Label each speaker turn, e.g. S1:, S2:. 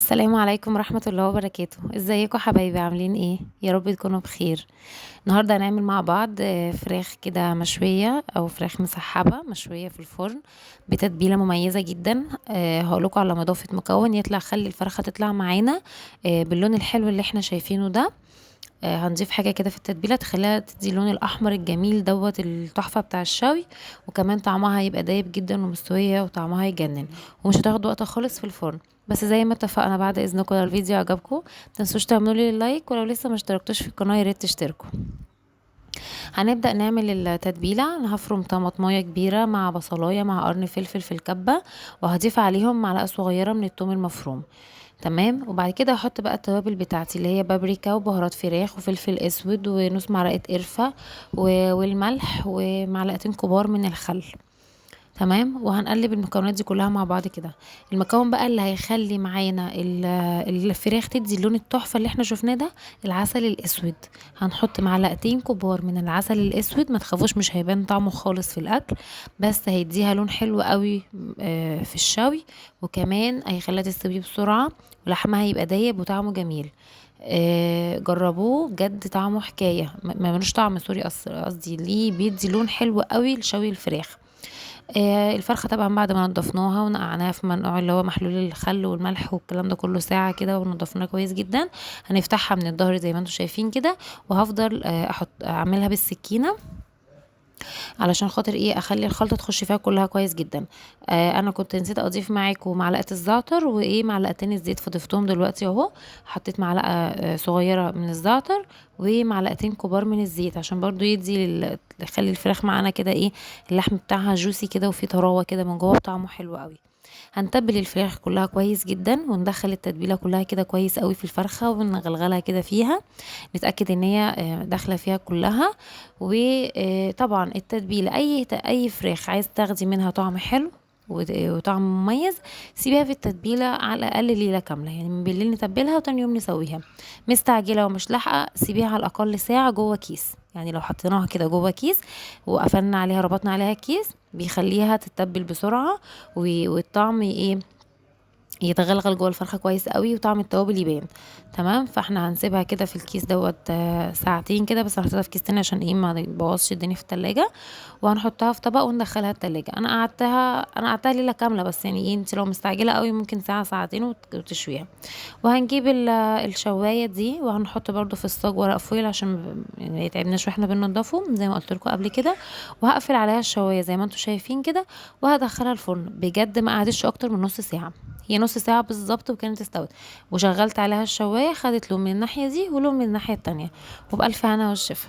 S1: السلام عليكم ورحمة الله وبركاته. ازيكم حبايبي؟ عاملين ايه؟ يا رب تكونوا بخير. النهاردة هنعمل مع بعض فراخ كده مشوية او فراخ مسحبة مشوية في الفرن بتتبيلة مميزة جدا. هقولكوا على مضافة مكون يطلع خلي الفرخة تطلع معانا باللون الحلو اللي احنا شايفينه ده. هنضيف حاجة كده في التتبيلة تخليها تدي اللون الأحمر الجميل دوت التحفة بتاع الشوي، وكمان طعمها هيبقى دايب جدا ومستوية وطعمها يجنن، ومش هتاخد وقت خالص في الفرن. بس زي ما اتفقنا، بعد اذنكم لو الفيديو عجبكم متنسوش تعملوا لي like، ولو لسه ما اشتركتوش في القناة يا ريت تشتركوا. هنبدأ نعمل التتبيلة. انا هفرم طماطماية كبيرة مع بصلاية مع قرن فلفل في الكبة، وهضيف عليهم معلقة صغيرة من التوم المفروم. تمام. وبعد كده هحط بقى التوابل بتاعتي اللي هي بابريكا وبهارات فراخ وفلفل اسود ونص معلقة قرفة والملح ومعلقتين كبار من الخل. تمام. وهنقلب المكونات دي كلها مع بعض كده. المكون بقى اللي هيخلي معانا الفراخ تدي اللون التحفة اللي احنا شفناه ده العسل الاسود. هنحط معلقتين كبار من العسل الاسود، ما تخافوش مش هيبان طعمه خالص في الاكل، بس هيديها لون حلو قوي في الشوي، وكمان هيخليها تستوي بسرعة ولحمها هيبقى دايب وطعمه جميل. جربوه بجد، طعمه حكاية، ما ملوش طعم، sorry، قصدي ليه بيدي لون حلو قوي لشوي الفراخ. الفرخة طبعا بعد ما نضفناها ونقعناها في منقوع اللي هو محلول الخل والملح والكلام ده كله ساعة كده، ونضفناها كويس جدا. هنفتحها من الظهر زي ما انتم شايفين كده، وهفضل اعملها بالسكينة علشان خاطر اخلي الخلطة تخش فيها كلها كويس جدا. انا كنت نسيت اضيف معاكم معلقة الزعتر وايه معلقتين الزيت، فضفتهم دلوقتي اهو. حطيت معلقة صغيرة من الزعتر ومعلقتين كبار من الزيت عشان برضو يخلي الفراخ معانا كده اللحم بتاعها جوسي كده وفيه طراوة كده من جوه، طعمه حلو قوي. هنتبل الفراخ كلها كويس جدا، وندخل التتبيله كلها كده كويس قوي في الفرخه، ونغلغلها كده فيها، نتاكد ان هي داخله فيها كلها. وطبعا التتبيله اي فراخ عايز تاخدي منها طعم حلو وطعم مميز سيبيها في التتبيله على الاقل ليلة كاملة، يعني من بالليل نتبلها وتاني يوم نسويها. مستعجلة ومش لاحقة سيبيها على الاقل ساعة جوه كيس، يعني لو حطيناها كده جوه كيس وقفلنا عليها ربطنا عليها كيس بيخليها تتبل بسرعة، والطعم يتغلغل جوه الفرخه كويس قوي، وطعم التوابل يبان. تمام. فاحنا هنسيبها كده في الكيس دوت، ساعتين كده بس، هنحطها في كيس تاني عشان ما يبوظش الدنيا في التلاجة، وهنحطها في طبق وندخلها التلاجة. انا قعدتها ليلة كاملة، بس انت لو مستعجلة قوي ممكن ساعة ساعتين وتشويها. وهنجيب الشوايه دي وهنحط برده في الصاج ورق فويل عشان ما يتعبناش واحنا بننضفه زي ما قلت لكم قبل كده. وهقفل عليها الشوايه زي ما انتم شايفين كده، وهدخلها الفرن. بجد ما قعدتش اكتر من نص ساعة، هي نص ساعة بالظبط وكانت استوت. وشغلت عليها الشواية، خدت لون من الناحية دي ولون من الناحية التانية، وبألف هنا والشفا.